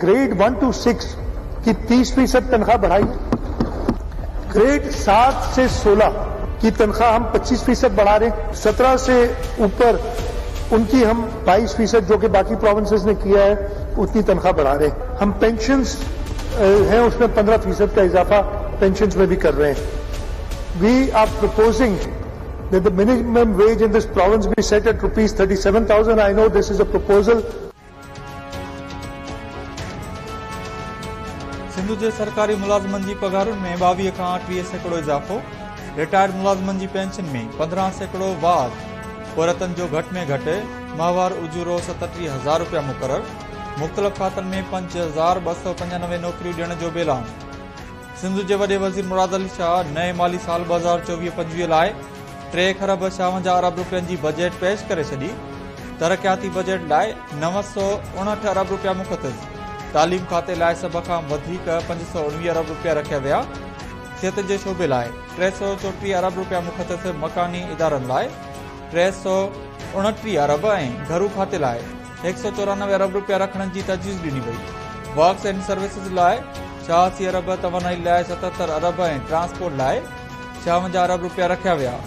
Grade 1 to 6 की 30% तनख्वाह बढ़ाई है। ग्रेड 7 से 16 की तनख्वाह हम 25% बढ़ा रहे हैं। 17 से ऊपर उनकी हम 22%, जो कि बाकी प्रोविंसेस ने किया है, उतनी तनख्वाह बढ़ा रहे हैं। हम पेंशन्स हैं उसमें 15% का इजाफा पेंशन्स में भी कर रहे हैं। We are proposing that the minimum wage in this province be set at rupees 37,000. I know this is a proposal. Sindh जे सरकारी मुलाज़िमनि जी पघारुनि में 22 खां 30% इज़ाफ़ो, रिटायर्ड मुलाज़िमनि जी पेंशन में 15% वाध, पोरियतनि जो घटि में घटि माहवार उजूरो 37,000 रुपया मुक़ररु, मुख़्तलिफ़ खातनि में 5,295 नौकरियूं ॾियण जो बि ऐलान। सिंध जे वॾे वज़ीर मुराद अली शाह नए माली साल 2024-25 लाइ 3 खरब 56 अरब रुपयनि जी बजट पेश करे छॾी। तरक़ियाती बजट लाइ 959 अरब रुपया मुख़्तस, तालीम खाते लाइ सभ खां वधीक 519 अरब रुपया रखिया विया। सिहत जे शोबे लाइ 334 अरब रुपया मुख़्तस, मकानी इदारनि लाइ 329 अरब ऐं घरू खाते लाइ 194 अरब रुपया रखण जी तजवीज़ ॾिनी वई। वर्क्स एंड सर्विसिस लाइ 86 अरब, तवानाई लाइ 77 अरब ऐं ट्रांसपोर्ट लाइ 56 अरब रुपया रखिया विया।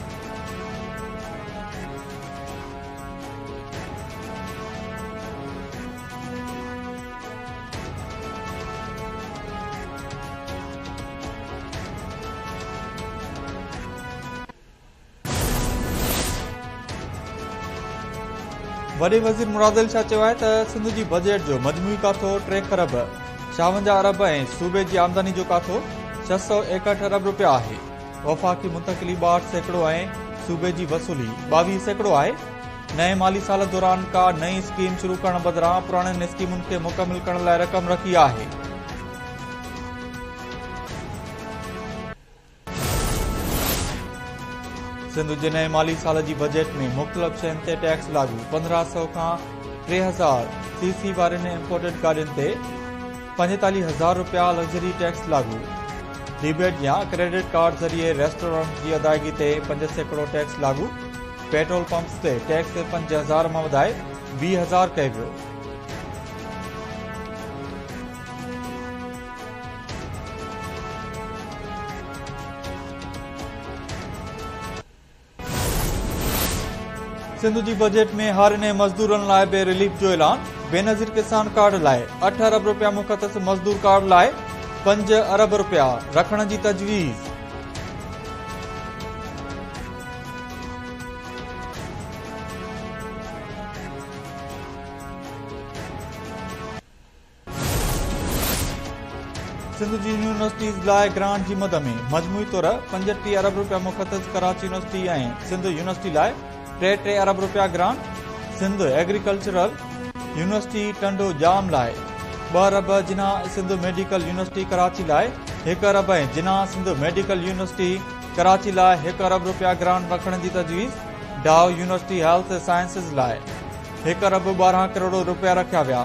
वॾे वज़ीर मुराद अली शाह चयो आहे त सिंध जी बजट जो मजमूई काथो 3 खरब 56 अरब ऐं सूबे जी आमदनी जो काथो 661 अरब रुपया आहे। वफ़ाक़ी मुंतकिली 62% ऐं सूबे जी वसूली 22% आहे। नए माली साल दौरान का नई स्कीम शुरू करण बदिरां पुराणियुनि स्कीमुनि खे मुकमिल करण लाइ रक़म रखी आहे। सिंध जे नए माली साल जी बजट में मुख़्तलिफ़ शयुनि ते टैक्स लागू, 1,500 खां 3,000 सीसी वारनि इम्पोर्टेड गाॾियुनि ते 45,000 रुपया लग्ज़री टैक्स लागू। डेबिट या क्रेडिट कार्ड ज़रिए रेस्टोरेंट जी अदायगी ते 5% टैक्स लागू। पेट्रोल पंप्स ते टैक्स 5,000 मां वधाए 20,000 कयो वियो। सिंध जी बजट में हारियुनि ऐं मज़दूरनि लाइ बि रिलीफ जो ऐलान। बेनज़ीर किसान कार्ड लाइ 8 अरब रुपया मुख़्तस, मज़दूर कार्ड लाइ 5 अरब रुपया रखण जी तजवीज़। सिंध जी यूनिवर्सिटीज़ लाइ ग्रांट जी मद में मजमूई तौर 35 अरब रुपया मुख़्तस, कराची यूनिवर्सिटी ऐं सिंध यूनिवर्सिटी लाइ 3-3 अरब रुपया grant. Sindh agricultural university Tando Jam लाइ 2 अरब, जिन्ना सिंध मेडिकल यूनिवर्सिटी कराची लाइ 1 अरब ऐं जिन्ना सिंध मेडिकल यूनिवर्सिटी कराची लाइ 1 अरब रुपया ग्रांट रखण जी तजवीज़। डाउ यूनिवर्सिटी हेल्थ साइंसिस लाइ 1 अरब 12 करोड़ रुपया रखिया विया।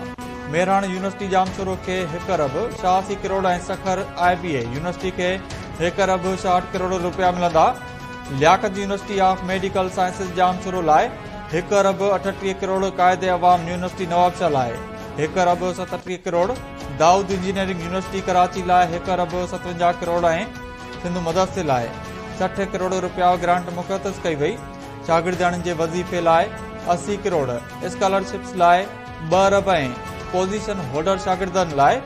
मेहरान यूनिवर्सिटी जामशोरो खे 1 अरब 86 करोड़ ऐं सखर IBA university खे 1 अरब 60 करोड़ रुपया मिलंदा। Liaquat university of medical sciences Jamshoro लाइ 1 अरब 38 करोड़, कायदे अवाम यूनिवर्सिटी नवाबशाह लाइ 1 अरब 37 करोड़, दाऊद इंजीनियरिंग यूनिवर्सिटी कराची लाइ 1 अरब 57 करोड़ ऐं सिंध मदरसे लाइ 60 करोड़ रुपया ग्रांट मुख़्तस कई वई। शागिर्दाणनि जे वज़ीफ़े लाइ 80 करोड़, स्कॉलरशिप्स लाइ 2 अरब ऐं पोज़ीशन होल्डर शागिर्दनि लाइ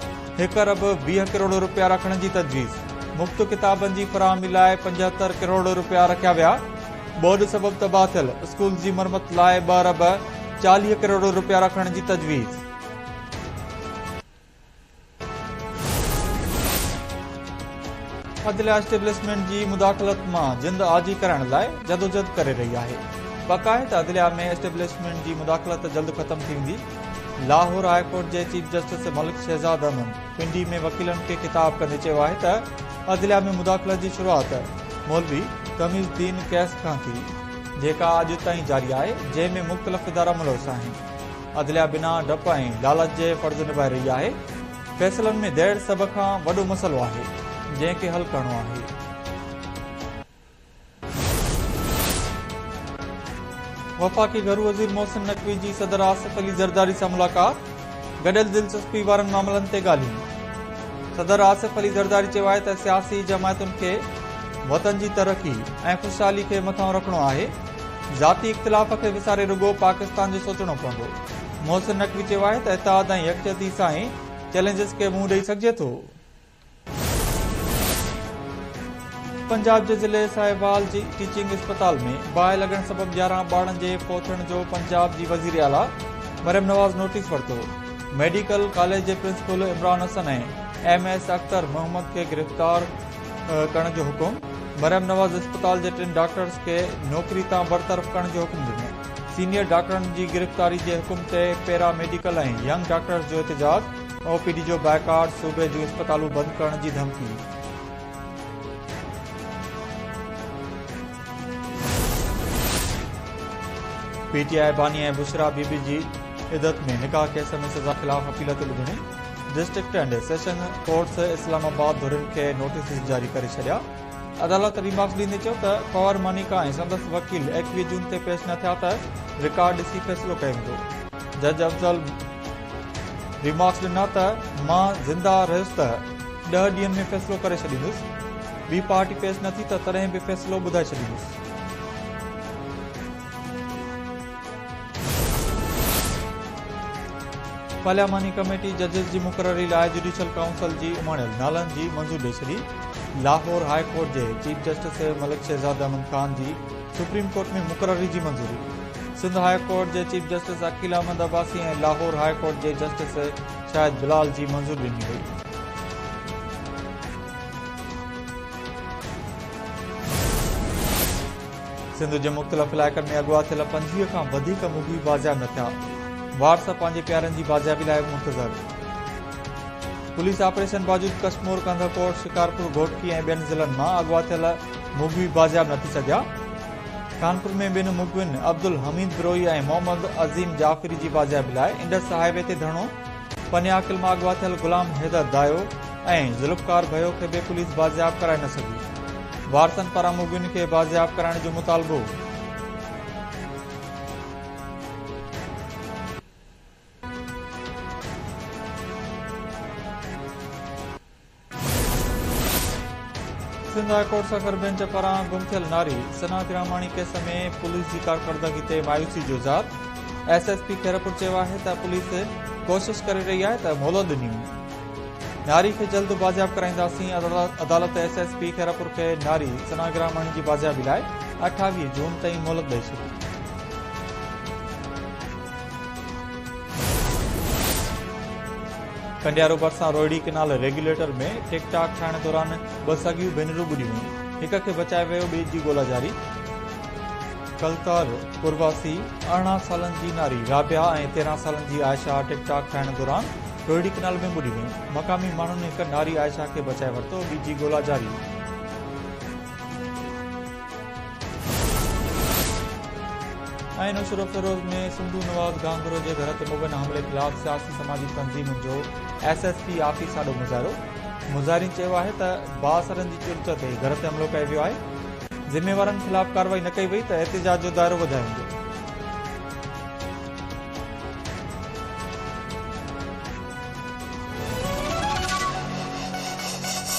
1 अरब 20 करोड़ रुपया रखण जी तजवीज़। मुफ़्त किताबनि जी फराहमी लाइ 75 करोड़ रुपया रखिया विया। ॿोॾ सबबु तबाह थियल स्कूल जी मरमत लाइ 2 अरब 40 करोड़ रुपया रखण जी तजवीज़। अदलिया एस्टेब्लिशमेंट जी मुदाख़लत मां जिंद आजी करण लाइ जदोजहद करे रही आहे। पक आहे त अदलिया में एस्टेब्लिशमेंट जी मुदाख़लत जल्द ख़त्म थी वेंदी। लाहौर हाई कोर्ट जे चीफ जस्टिस मलिक शहज़ाद अहमद पिंडी में वकीलनि खे ख़िताब कंदे चयो आहे त अदलिया में मुदाख़लत जी शुरूआत मौलवी तमीज़ुद्दीन कैस खां थी, जेका अॼु ताईं जारी आहे, जंहिं में मुख़्तलिफ़ इदारा मुलविस आहिनि। अदलिया बिना डप ऐं लालच जे फ़र्ज़ निभाए रही आहे। फ़ैसिलनि में देरि सभ खां वॾो मसइलो आहे, जंहिंखे हल करिणो आहे। वफ़ाक़ी घरू वज़ीर मोहसिन नकवी जी सदर आसिफ अली ज़रदारी सां मुलाक़ात। گڏيل دلچسپي وارن معاملن تي ڳالهيون. صدر آصف علي زرداري چيو آهي ته سياسي جماعتن کي وطن جي ترقي ۽ خوشحالي کي مٿانهون رکڻو آهي، ذاتي اختلاف کي وساري رڳو پاڪستان جو سوچڻو پوندو. محسن نقوي چيو آهي ته اتحاد ۽ يڪجهتي سان ئي چئلينجز کي منهن ڏئي سگهجي ٿو. پنجاب جي ضلعي ساهيوال جي ٽيچنگ اسپتال ۾ باهه لڳڻ سبب 11 ٻارڙن جي فوت ٿيڻ جو پنجاب جي وزيراعليٰ مريم نواز نوٽيس ورتو. ميڊيڪل ڪاليج جي principal Imran Hassan ۽ M S Akhtar Muhammad کي گرفتار ڪرڻ جو حڪم. مريم نواز اسپتال جي ٽن ڊاڪٽرز کي نوڪري تان برطرف ڪرڻ جو حڪم ڏنو. سينيئر ڊاڪٽرن جي گرفتاري جي حڪم تي پيرا ميڊيڪل ۽ ينگ ڊاڪٽرز جو احتجاج. او پي ڊي جو بائيڪاٽ، صوبي جون اسپتالون بند ڪرڻ جي ڌمڪي. پي ٽي آء باني ۽ بشريٰ بي بي جي عدت ۾ نڪاح ڪيس ۾ سزا خلاف اپيل تي ٻڌڻي، district and session courts Islamabad ڌرين کي نوٽيسز جاري ڪري ڇڏيا. عدالت ريمارڪس ڏيندي چيو ته ڪنور مانيڪا ۽ سندس وڪيل 21 جون تي پيش نه ٿيا ته رڪارڊ ڏسي فيصلو ڪيو ويندو. جج افضل ريمارڪس ڏنا ته مان زنده رهيس ته ڏهه ڏينهن ۾ فيصلو ڪري ڇڏيندس، ٻي پارٽي پيش نه ٿي ته تڏهن به فيصلو ٻڌائي ڇڏيندس. پارلياماني ڪميٽي ججز جي مقرري لاء جڊيشل ڪائونسل جي اماڻيل نالن جي منظوري ڏئي ڇڏي. لاهور هاء ڪورٽ جي چيف جسٽس ملڪ شهزاد احمد خان جي سپريم ڪورٽ ۾ مقرري جي منظوري. سنڌ هاء ڪورٽ جي chief justice Aqeel Ahmed Abbasi ۽ Lahore high court جي جسٽس شاهد بلال جي منظوري ڏني وئي. سنڌ جي مختلف علائقن ۾ اغوا ٿيل 25 کان وڌيڪ مغوي بازياب نه ٿيا، وارث پنهنجي پيارن جي بازيابي لاء منتظر. پوليس آپريشن باوجود ڪشمور، ڪنڌڪوٽ، شڪارپور، گهوٽڪي ۽ ٻين ضلعن مان اغوا ٿيل مغوي بازياب نه ٿي سگهيا. خانپور ۾ ٻن مغوين عبدالحميد بروهي ۽ محمد عظيم جعفري جي بازيابي لاء انڊس هاء وي تي ڌرڻو، پني عاقل مان اغوا ٿيل غلام حيدر دايو ۽ ذوالفقار ڀيو کي به پوليس بازياب ڪرائي نه سگهي، وارثن پاران مغوين کي بازياب ڪرائڻ جو مطالبو. Sindh high court Sukkur bench پاران گم ٿيل ناري ثنا گراماڻي ڪيس ۾ پوليس جي ڪارڪردگي تي مايوسي جو اظهار، ايس ايس پي خيرپور چيو آهي ته پوليس ڪوشش ڪري رهي آهي ته مهلت ڏني وڃي، ناري کي جلد بازياب ڪرائينداسين، عدالت ايس ايس پي خيرپور کي ناري ثنا گراماڻي جي بازيابي لاء 28 جون تائين مهلت ڏئي ڇڏي. ڪنڊيارو ڀرسان روهڙي ڪئنال ريگيوليٽر ۾ ٽڪ ٽاڪ ٺاهڻ دوران ٻه سڳيون ڀينرون ٻڏي ويون، هڪ کي بچايو ويو ٻئي جي ڳولا جاري. ڪلتار پورواسي 18 سالن جي ناري رابعه ۽ 13 سالن جي عائشه ٽڪ ٽاڪ ٺاهڻ دوران روهڙي ڪئنال ۾ ٻڏي ويون، مقامي ماڻهن هڪ ناري عائشه کي بچائي ورتو، ٻي جي ڳولا جاري. ۽ نوشهروفيروز ۾ سنڌو نواز گهانگهرو جي گهر تي مبينا حملي خلاف سياسي سماجي تنظيمن جو ايس ايس پي آفيس آڏو مظاهرو، مظاهرين چيو آهي ته بااثرن جي چرچ تي گهر تي حملو ڪيو ويو آهي، ذميوارن خلاف ڪارروائي نه ڪئي وئي ته احتجاج جو دائرو وڌايو ويندو.